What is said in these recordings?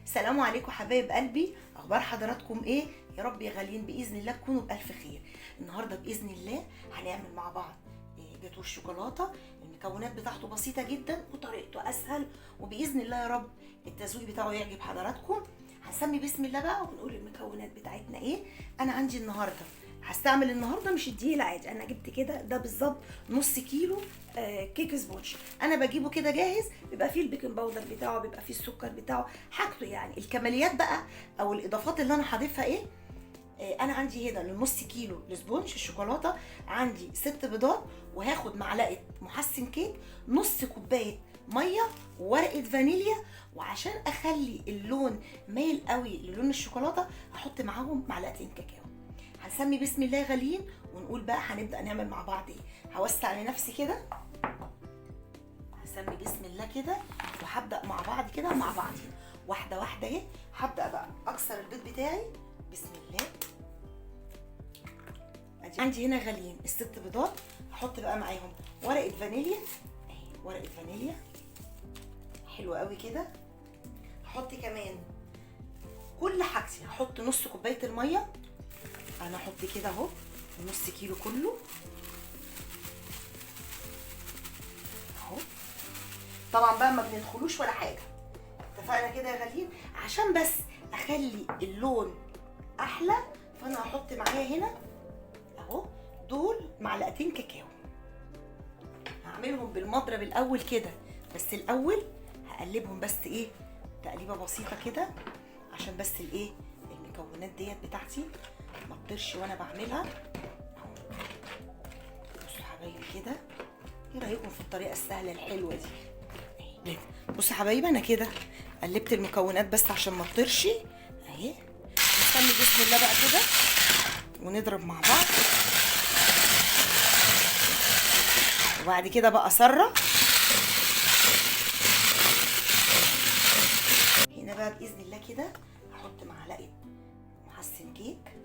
السلام عليكم حبايب قلبي، اخبار حضراتكم ايه؟ يا رب يا غاليين باذن الله تكونوا بالف خير. النهارده باذن الله هنعمل مع بعض جاتوه الشوكولاتة. المكونات بتاعته بسيطة جدا وطريقته اسهل، وباذن الله يا رب التذويق بتاعه يعجب حضراتكم. هنسمي بسم الله بقى ونقول المكونات بتاعتنا ايه. انا عندي النهارده هستعمل النهارده مش الدقيق العادي، انا جبت كده ده بالظبط نص كيلو cake sponge. انا بجيبه كده جاهز، بيبقى فيه ال baking powder بتاعه، بيبقى فيه السكر بتاعه، حاجته يعني. الكماليات بقى او الاضافات اللي انا هضيفها ايه؟ انا عندي هنا للنص كيلو ال sponge الشوكولاتة عندي 6 بيضات، وهاخد معلقه محسن كيك، نص كوباية مية، وورقة فانيليا. وعشان اخلي اللون مايل قوي للون الشوكولاتة هحط معاهم معلقتين كاكاو. هنسمي بسم الله غاليين ونقول بقى هنبدا نعمل مع بعض ايه. هوسع لنفسي كده، هسمي بسم الله كده، وهبدا مع بعض كده مع بعضين واحدة واحدة اهي. هبدا بقى اكسر البيض بتاعي بسم الله. عندي هنا غاليين ال6 بيضات، هحط بقى معاهم ورقة فانيليا اهي، ورقة فانيليا حلوة قوي كده. هحط كمان كل حاجتي، هحط نص كوباية المية، انا احط كده اهو نص كيلو كله اهو. طبعا بقى ما بندخلوش ولا حاجة، اتفقنا كده يا غاليين؟ عشان بس اخلي اللون احلى فانا هحط معايا هنا اهو دول معلقتين كاكاو. هعملهم بالمضرب الاول كده، بس الاول هقلبهم بس ايه تقليبه بسيطة كده، عشان بس الايه المكونات ديت بتاعتي ما تطيرش وانا بعملها. بصوا حبايبي كده، ايه رايكم في الطريقة السهلة الحلوة دي؟ بصوا حبايبي انا كده قلبت المكونات بس عشان ما تطيرش اهي. نسمي بسم الله بقى كده ونضرب مع بعض، وبعد كده بقى اسرع هنا بقى باذن الله كده. هحط معلقه محسن كيك،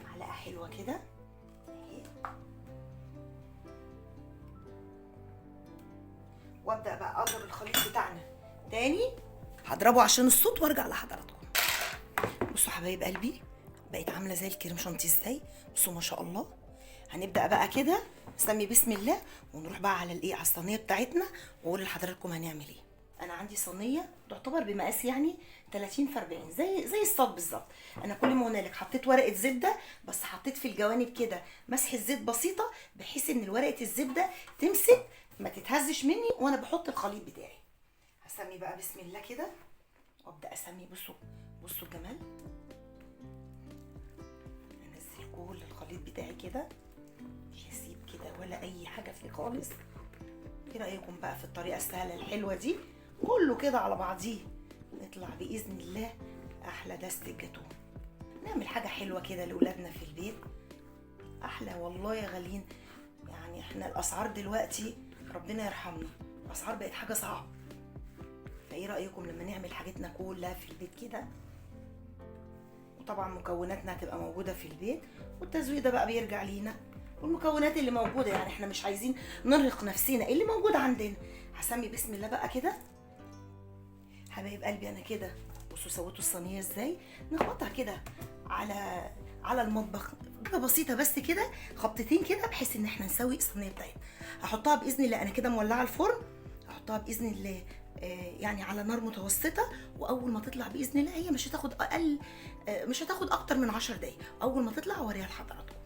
معلقه حلوة كده اهي، وابدا بقى اضرب الخليط بتاعنا تاني. هضربه عشان الصوت وارجع لحضراتكم. بصوا حبايب قلبي بقت عامله زي الكريم شانتيه ازاي، بصوا ما شاء الله. هنبدا بقى كده نسمي بسم الله ونروح بقى على الايه، على الصينية بتاعتنا، واقول لحضراتكم هنعمل ايه. انا عندي صينية تعتبر بمقاس يعني 30 في 40 زي الصاج بالظبط. انا كل ما هنالك حطيت ورقة زبدة، بس حطيت في الجوانب كده مسحه زيت بسيطة، بحيث ان ورقة الزبدة تمسك ما تتهزش مني وانا بحط الخليط بتاعي. هسمي بقى بسم الله كده وابدا اسمي. بصوا بصوا الجمال، انزل كل الخليط بتاعي كده، مش هسيب كده ولا اي حاجة فيه خالص. ايه رايكم بقى في الطريقة السهلة الحلوة دي؟ كله كده على بعضيه نطلع باذن الله احلى دستة جاتوه. نعمل حاجة حلوة كده لاولادنا في البيت، احلى والله يا غاليين. يعني احنا الاسعار دلوقتي ربنا يرحمنا، الاسعار بقت حاجة صعبة. فايه رايكم لما نعمل حاجتنا كلها في البيت كده؟ وطبعا مكوناتنا هتبقى موجودة في البيت، والتزويق ده بقى بيرجع لينا، والمكونات اللي موجودة، يعني احنا مش عايزين نرهق نفسنا، اللي موجود عندنا. هسمي بسم الله بقى كده حبايب قلبي. انا كده بصوا سويتوا الصينية ازاي، نخبطها كده على المطبخ حاجة بسيطة بس كده، خبطتين كده، بحيث ان احنا نسوي الصينية بتاعتنا. هحطها باذن الله، انا كده مولعه الفرن، هحطها باذن الله يعني على نار متوسطه، واول ما تطلع باذن الله هي مش هتاخد اقل، مش هتاخد اكتر من 10 دقايق. اول ما تطلع اوريها لحضراتكم.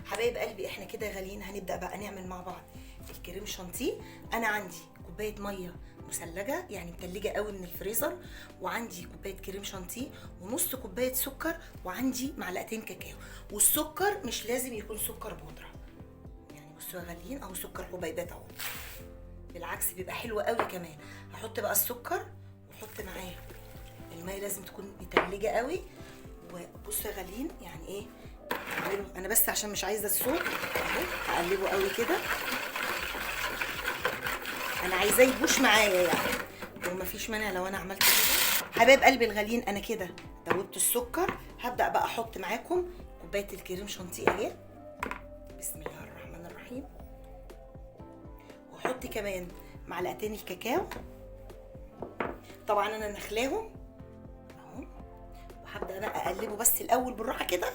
حبايب قلبي احنا كده غاليين، هنبدا بقى نعمل مع بعض الكريم شانتيه. انا عندي كوباية مية مثلجه، يعني متلجه قوي من الفريزر، وعندي كوباية كريم شانتيه، ونص كوباية سكر، وعندي معلقتين كاكاو. والسكر مش لازم يكون سكر بودره، يعني بصوا يا غاليين اهو سكر حبيبات اهو، بالعكس بيبقى حلو قوي كمان. هحط بقى السكر واحط معاه المية، لازم تكون متلجه قوي. وبصوا يا غاليين يعني ايه انا بس عشان مش عايزه الصوت اهو هقلبه قوي كده، انا عايزاه يبوش معايا يعني، ومفيش مانع لو انا عملت كده. حبايب قلبي الغاليين انا كده دوبت السكر، هبدا بقى احط معاكم كوباية الكريم شانتيه اهي، بسم الله الرحمن الرحيم. واحط كمان معلقتين الكاكاو، طبعا انا نخلاهم بقى اقلبه بس الاول بالراحة كده،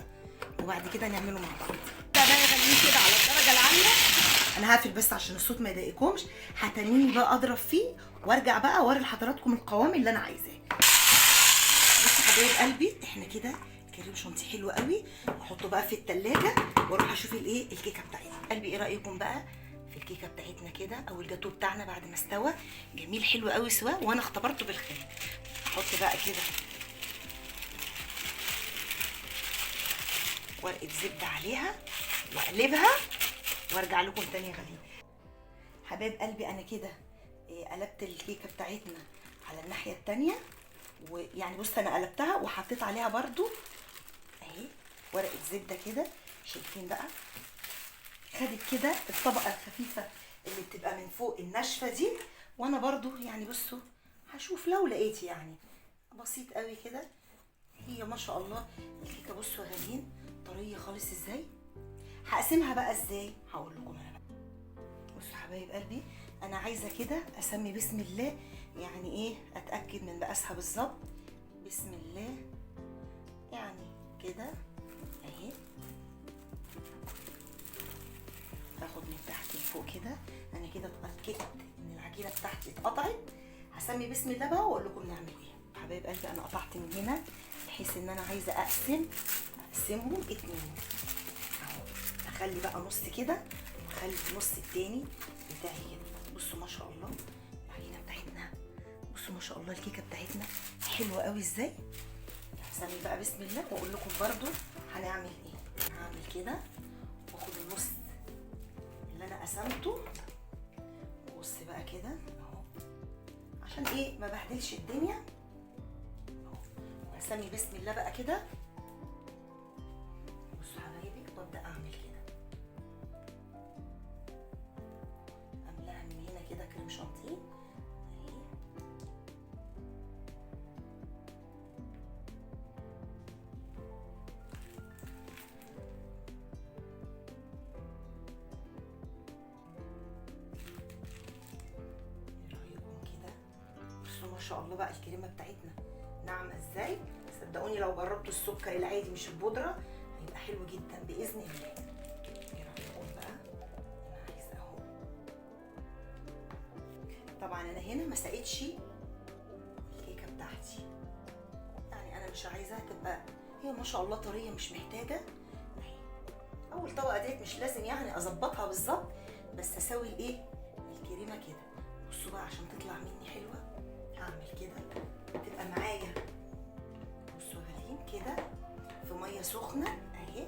وبعد كده نعمله مع بعض. ده بقى غليه كده على الدرجة العالية. انا هقفل بس عشان الصوت ما يضايقكمش. هتنيني بقى اضرب فيه وارجع بقى اوري لحضراتكم القوام اللي انا عايزاه. بصوا حبايب قلبي، احنا كده الكريم شانتيه حلو قوي. احطه بقى في التلاجة واروح اشوف الايه الكيكه بتاعتنا. قلبي ايه رايكم بقى في الكيكه بتاعتنا كده او الجاتو بتاعنا بعد ما استوى؟ جميل حلو قوي سوا، وانا اختبرته بالخير. احط بقى كده ورقة زبدة عليها واقلبها وارجع لكم تاني يا غاليين. حبايب قلبي انا كده قلبت الكيكه بتاعتنا على الناحية التانية، ويعني بص انا قلبتها وحطيت عليها برضو اهي ورقة زبدة كده. شايفين بقى خدت كده الطبقة الخفيفة اللي بتبقى من فوق الناشفه دي. وانا برضو يعني بصوا هشوف لو لقيت يعني بسيط قوي كده. هي ما شاء الله الكيكه بصوا يا غاليين طرية خالص ازاي. هقسمها بقى ازاي هقول لكم انا بقى. بصوا حبايب قلبي انا عايزه كده اسمي بسم الله، يعني ايه اتاكد من مقاسها بالظبط. بسم الله، يعني كده اهي. هاخد من تحت لفوق كده. انا كده اتاكدت ان العجينة بتاعتي اتقطعت. هسمي بسم الله بقى واقول لكم نعمل ايه. حبايب قلبي انا قطعت من هنا بحيث ان انا عايزه اقسمهم اتنين اهو. اخلي بقى نص كده واخلي النص التاني بتاعي كده. بصوا ما شاء الله العجينة بتاعتنا، بصوا ما شاء الله الكيكه بتاعتنا حلوة قوي ازاي. هسمي بقى بسم الله واقول لكم برضو هنعمل ايه. هعمل كده واخد النص اللي انا قسمته وبص بقى كده اهو، عشان ايه ما بهدلش الدنيا اهو. وهسمي بسم الله بقى كده. بصوا حبايبي وابدا اعمل كده، املاها من هنا كده كريم شانتيه اهي. ايه رايكم كده؟ بصوا ما شاء الله بقى الكريمة بتاعتنا ناعمة ازاي. صدقوني لو جربتوا السكر العادي مش البودره هيبقى حلو جدا باذن الله. ايه رايكم بقى؟ انا عايزه اهو. طبعا انا هنا ما سقيتش الكيكه بتاعتي، يعني انا مش عايزاها تبقى هي ما شاء الله طرية، مش محتاجه. اهي اول طبقه ديت مش لازم يعني اظبطها بالظبط، بس اسوي الايه الكريمة كده. بصوا بقى عشان تطلع مني حلوة هعمل كده تبقى معايا. بصوا غاليين كده في مية سخنة اهي،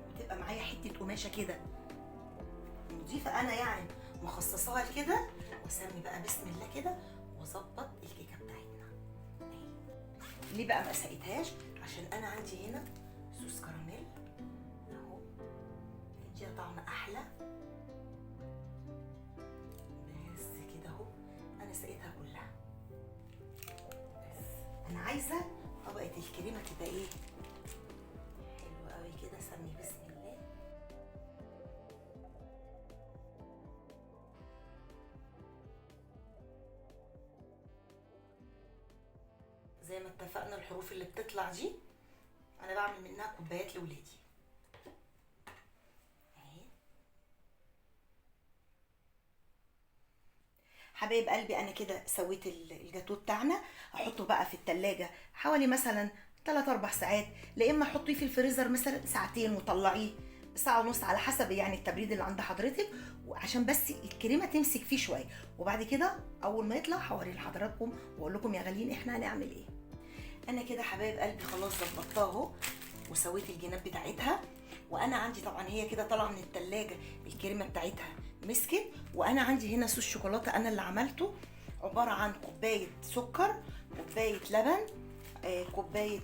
وتبقى معايا حتة قماشة كده نضيفه انا يعني مخصصاها لكده. واسمي بقى بسم الله كده واظبط الكيكه بتاعتنا اهي. ليه بقى ما سقيتهاش؟ عشان انا عندي هنا صوص كراميل اهو، هيديها طعم احلى. بس كده اهو انا سقيتها كلها. بس انا عايزه طبقه الكريمة تبقى ايه حلوة قوي كده. سمي بسم الله. زي ما اتفقنا الحروف اللي بتطلع دي انا بعمل منها كوبايات لولادي اهي. حبايب قلبي انا كده سويت الجاتو بتاعنا. احطه بقى في التلاجة حوالي مثلا 3-4 ساعات، لا اما حطيه في الفريزر مثلا ساعتين وطلعيه ساعة ونص على حسب يعني التبريد اللي عند حضرتك، وعشان بس الكريمة تمسك فيه شوية. وبعد كده اول ما يطلع هوريه لحضراتكم واقول لكم يا غاليين احنا هنعمل ايه. انا كده حبايب قلبي خلاص ظبطتها اهو وسويت الجناب بتاعتها. وانا عندي طبعا هي كده طالعه من التلاجة الكريمة بتاعتها مسكت. وانا عندي هنا صوص شوكولاتة انا اللي عملته، عبارة عن كوباية سكر، كوباية لبن، كوباية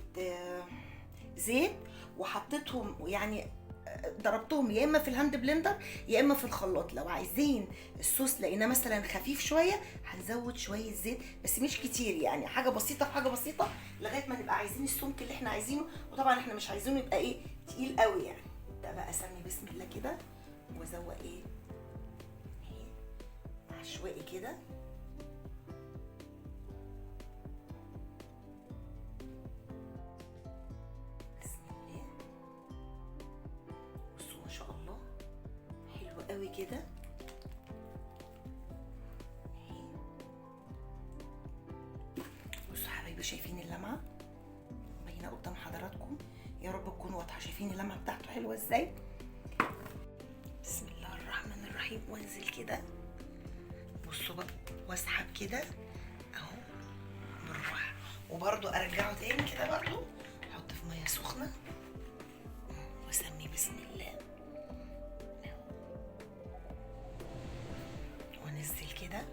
زيت، وحطيتهم يعني ضربتهم يا اما في ال hand blender يا اما في الخلاط. لو عايزين الصوص لقيناه مثلا خفيف شوية هنزود شوية زيت، بس مش كتير يعني، حاجة بسيطة في حاجة بسيطة لغاية ما نبقى عايزين السمك اللي احنا عايزينه. وطبعا احنا مش عايزينه يبقى ايه تقيل قوي يعني. ده بقى اسمي بسم الله كده وازوق ايه عشوائي كده. قوي كده. بصوا حبايبي، شايفين اللمعة باينة قدام حضراتكم؟ يا رب تكون واضحة. شايفين اللمعة بتاعته حلوة ازاي؟ بسم الله الرحمن الرحيم. وانزل كده، بصوا بقى، واسحب كده اهو بالراحة، وبرده ارجعه تاني كده، برده احط في مية سخنة واسمي بسم الله، وانزل كده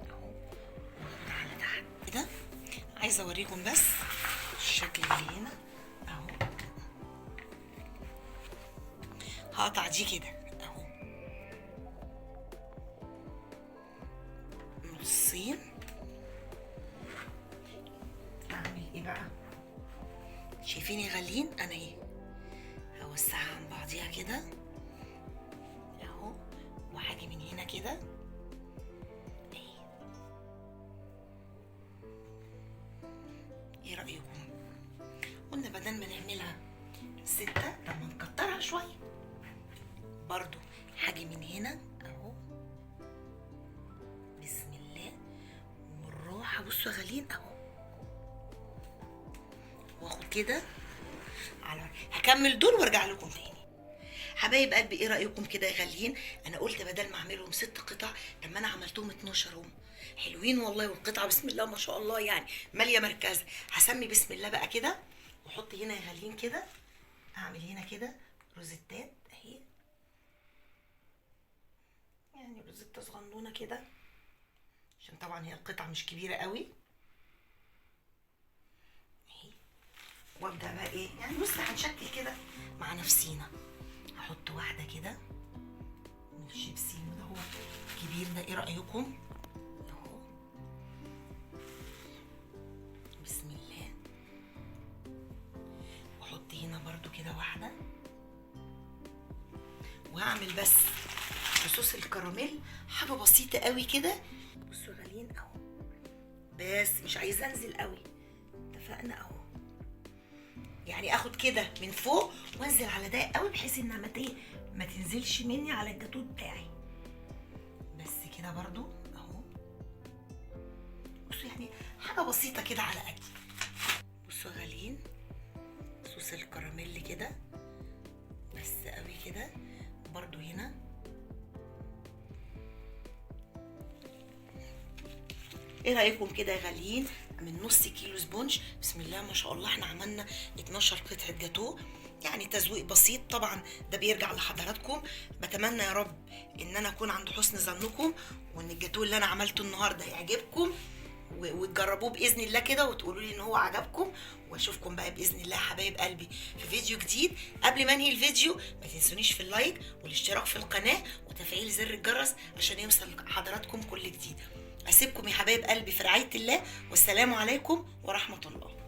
اهو، واخد على تحت كده. عايزه اوريكم بس الشكل اللي هنا اهو. هقطع دي كده اهو نصين. اعمل ايه بقى؟ شايفين يا غاليين؟ انا ايه، هوسعها عن بعضيها كده اهو، وهاجي من هنا كده اهي. ايه رايكم؟ قلنا بدل ما نعملها 6، طب ما نكترها شوية برضو. هاجي من هنا اهو، بسم الله، والراحة. بصوا يا غاليين اهو، واخد كده على، هكمل دول وارجع لكم تاني. حبايب قلبي، ايه رايكم كده يا غاليين؟ انا قلت بدل ما اعملهم 6 قطع، طب ما انا عملتهم 12 هم حلوين والله، والقطعه بسم الله ما شاء الله يعني ماليه مركزها. هسمي بسم الله بقى كده، واحط هنا يا غاليين كده، اعمل هنا كده روزيتات اهي، يعني روزيتا صغنونه كده، عشان طبعا هي القطعة مش كبيرة قوي اهي. وابدا بقى ايه يعني، بص هنشكل كده مع نفسينا. هحط واحدة كده من الشيبسي ده، هو كبير ده، ايه رايكم؟ اهو بسم الله. واحط هنا برضو كده واحدة، وهعمل بس بصوص الكراميل حاجة بسيطة قوي كده. بصوا غاليين اهو، بس مش عايزه انزل قوي، اتفقنا اهو. يعني اخد كده من فوق وانزل على ده قوي، بحيث انها ما تنزلش مني على الجاتوه بتاعي. بس كده برضو اهو. بصوا يعني حاجة بسيطة كده على قدي. بصوا غاليين صوص الكراميل كده بس قوي كده برضو هنا. ايه رايكم كده يا غاليين؟ من نص كيلو sponge، بسم الله ما شاء الله، احنا عملنا 12 قطعه جاتوه، يعني تزويق بسيط طبعا ده بيرجع لحضراتكم. بتمنى يا رب ان انا اكون عند حسن ظنكم، وان الجاتوه اللي انا عملته النهارده يعجبكم وتجربوه باذن الله كده، وتقولوا لي ان هو عجبكم. واشوفكم بقى باذن الله حبايب قلبي في فيديو جديد. قبل ما انهي الفيديو ما تنسونيش في ال like والاشتراك في القناة وتفعيل زر الجرس عشان يوصل لحضراتكم كل جديد. اسيبكم يا حبايب قلبي في رعاية الله، والسلام عليكم ورحمة الله.